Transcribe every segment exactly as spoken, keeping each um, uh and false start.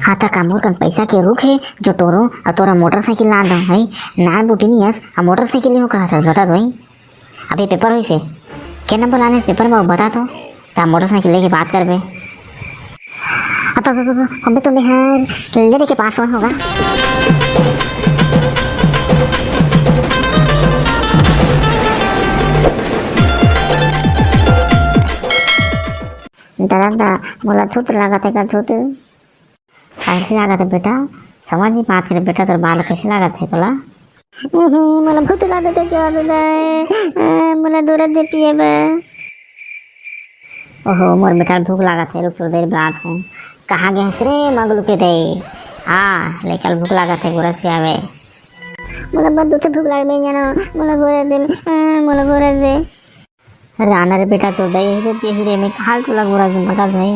हाँ, त का मोर कन पैसा के रुख हे जो टोरो अउ तोर मोटरसाइकिल ला दो, है? नान बुटिनी अस, अउ मोटरसाइकिल लेहूँ कहत हस, बता तो, है? अभी पेपर होइस हे, के नंबर लाने पेपर में, बता तो, त मोटरसाइकिल लेके बात करबे। अब, अब, अब, अब, अबे तो मैं हर ले दे के पास होगा। दादा, दादा, मोला धूत लागत हे का, धूत? कैसे लागत हे बेटा? समझ नहीं पात हे बेटा, तोर बाल कैसे लागत हे तोला? इही, मोला भूत लागत हे का दादा? ए, मोला दूरा दे पिए बर। ओहो, मोर बेटा भूख लागत हे, रुक, थोड़ी देर बलात हूँ। कहाँ गे हस रे मगलू के दे? हाँ, लइका ल भूख लागत हे, गोरस पियावे। मोला बर दूध भूख लागे, मैं जानो, मोला गोरस दे, ए, मोला गोरस दे। राना रे बेटा, तो दई हे तो पियही रे, मैं काल तोला गोरस बता दई,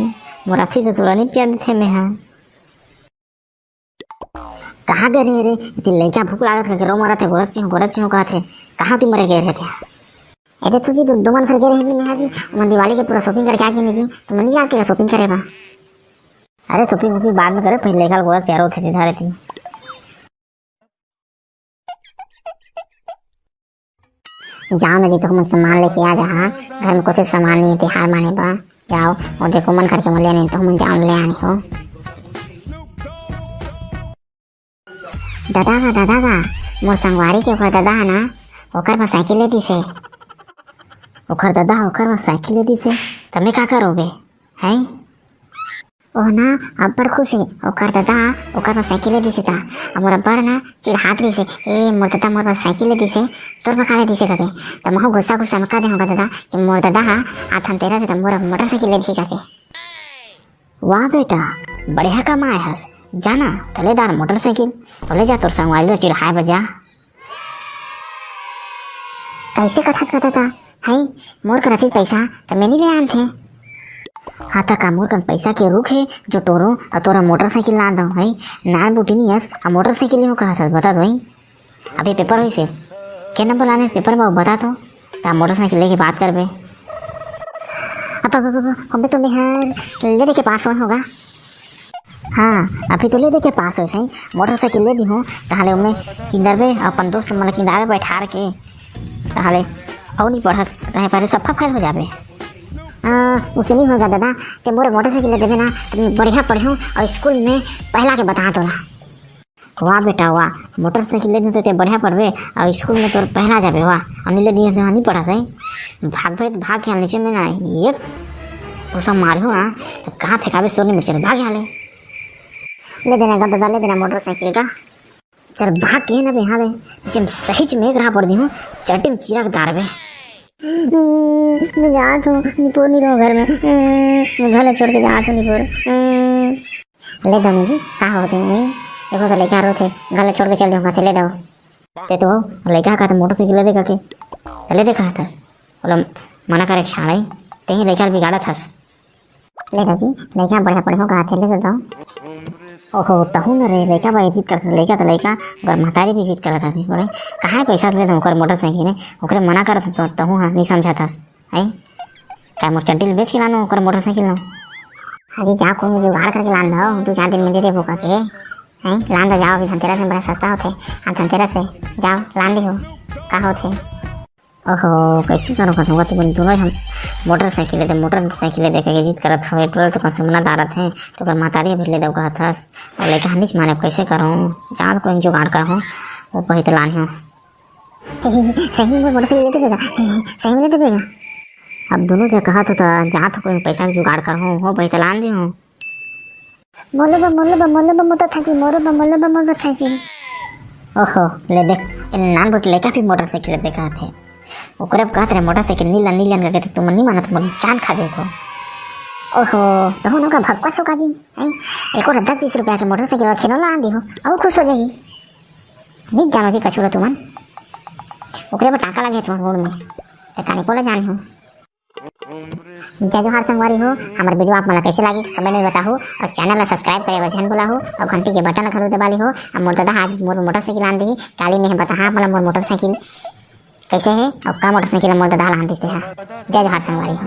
मोर आथी तो तोला नहीं पिया देथे मैं हा। कहाँ गए रहे रे? इतनी लइका भूख लागत करके रो मरत हे, गोरस पियो, गोरस पियो कहत हे। कहाँ तू मरे गए रहे थे? अरे तू जी, दो, दो मन घर गए रहे जी, मैं हा जी, मन दिवाली के पूरा shopping करके आ गए जी, तो मन नहीं जाके shopping करे बा। अरे shopping वोपिंग बाद में करे, पहले लइका ल गोरस पिया, रो थे धरे थी। जाओ ना जी, तो हमन सामान लेके आ जा। घर में कुछ सामान नहीं है तिहार माने बा। जाओ, वो देखो मन करके मन ले नहीं तो हमन जाओ ले आने हो। दादा का, दादा का, मोर संगवारी के ओकर दादा है ना, ओकर पास साइकिल ले दिसे। ओकर दादा ओकर पास साइकिल ले दिसे, तमे का करोबे? हैं? ओह ना अब्बड़ खुश हे, ओकर ददा ओकर बर साइकिल ले दिस हे त। अउ मोर अब्बड़ ना चिढ़ात रहिस हे, "ए, मोर ददा मोर बर साइकिल ले दिस हे, तोर बर का ले दिस हे?" कहिके। त महू गुस्सा गुस्सा में कह दे हँव ददा कि मोर ददा ह आ धनतेरस हे त मोर मोटरसाइकिल ले दिस हे कहिके। वाह बेटा, बढ़िया कमाए हस, जा ना, त ले दार मोटरसाइकिल, अउ ले जा तोर संगवारी ल चिढ़ाए बर जा। कैसे कथस कथा था? हई, मोर करा रहितिस पैसा, त मैं नी ले आनथे। हाँ, त का मोर कन पैसा के रुख हे, जो टोरो, अउ तोर मोटरसाइकिल लान दव, हई? नान बुटिनी अस, अउ मोटरसाइकिल लेहूँ कहत हस, बता तो, हई? अभी पेपर होइस हे। के नंबर लाने पेपर में, बता तो। त मोटरसाइकिल लेके बात करबे। अब, अब, अब, अब, अबे तो मैं हर ले दे के पास होए होगा। हाँ, अभी तो ले दे के पास होइस हे, मोटरसाइकिल ले दिहूँ, तहाले ओमे किंदरबे, अपन दोस्त मन ला किंदारबे बैठार के, तहाले अउ नी पढ़स, तहां पहले सबका फेल हो जाबे। हाँ, उसे नी होगा दादा, ते मोरे मोटरसाइकिल ले देबे ना, त मैं बढ़िया पढ़हूँ अउ स्कूल में पहला के बता तोला। वाह बेटा वाह, मोटरसाइकिल ले देते ते बढ़िया पढ़बे अउ स्कूल में तोर पहला जाबे, वाह। अउ नी ले दिए तो नी पढ़ा सही। भाग भाई, भाग के नीचे में ना, एक घूसा मारियो ना, त कहाँ फेंकाबे सोर नी मिर्चल, भाग यहाँ ले। ले देना का दादा, ले देना मोटरसाइकिल का। चल भाग के ना बे, हाँ बे, जब सही में एक राह पड़ दी हूँ, चड्डी में चिरा के डारबे। हम्म, मैं जात हूँ, निपोर नी रहो घर में। हम्म, मैं घर ला छोड़ के जात हूँ निपोर। हम्म। ले दव जी, का होथे? देखो तो लइका रोथे, घर ला छोड़ के चल दे हूँ, ले दव। ते तो लइका का तो मोटरसाइकिल ले दे कहिके, त ले दे कहा था। ओला मना करे छाड़े, ते ही लइका ल बिगाड़त हस। ले दव जी, लइका बढ़िया पढ़े हो कहा थे, ले तो दव। ओहो, तहू न रे, लइका बा जिद करत, लइका त लइका, ओकर महतारी भी जिद करत हस। बोले, कहाँ पैसा ले दव ओकर मोटरसाइकिल हे, ओकरे मना करत तो तहू हा, नी समझत हस। हैं? का मोर चड्डी ल बेच के लानू ओकर मोटरसाइकिल ल? अरे जाओ, कोनो जुगाड़ करके लान दव, दू चार दिन में दे देबो कहिके। हैं? लान दव, जाओ, अभी धनतेरस में बड़ा सस्ता होथे। हाँ, धनतेरस हे, जाओ, लान देहू, का होथे? ओहो, कैसे करो कथों, तुमन दोनों हम मोटरसाइकिल ले दे, मोटरसाइकिल ले दे कहिके जिद करत हवे, टोला तो कौन से मना डारत हे, तो ओकर महतारी अभी ले दव कहत हस, अउ लइका ह नीच माने, अब कैसे करूँ, जान कोई जुगाड़ करहूँ, वो कही तो लान हूँ। सही में मोटरसाइकिल ले देबे का? सही में ले देबे का? अब दोनों जगह तो त जात हो, कोई पैसा के जुगाड़ करहूँ, हो भाई, त लान दे हूँ। मोलो बा, मोलो बा, मोलो बा मोटरसाइकिल, मोरो बा, मोलो बा मोटरसाइकिल। ओहो, ले देख, ए नान बुट लइका भी मोटरसाइकिल ले देखा थे। ओकरे अब कहत रहे मोटरसाइकिल नी ला, नी ला कहिके, तुमन नी मानत, मोर जान खा देत हो। ओहो, तहू नौका भक्का छोका जी, हैं? एको ठा दस बीस रुपया के मोटरसाइकिल वाला खेलौना ला आन देहू, अउ खुश हो जाही। नी जानो जी कछुरा तुमन, ओकरे बर टाका लगे हे तुमन गोड़ में, त कानी पोला जाने हो। जय जोहार संगवारी हो, हमर video आप मन ला कैसे लागिस comment में बताहू, अउ channel ला subscribe करे बर झन भुलाहू, अउ घंटी के button ला घलो दबा लेहू। अब मोर ददा आज मोर मोटरसाइकिल आन देही, काली में बताहा आप मन ला मोर मोटरसाइकिल कैसे हे, अउ का मोटरसाइकिल मोर ददा ला आन देते हा। जय जोहार संगवारी हो।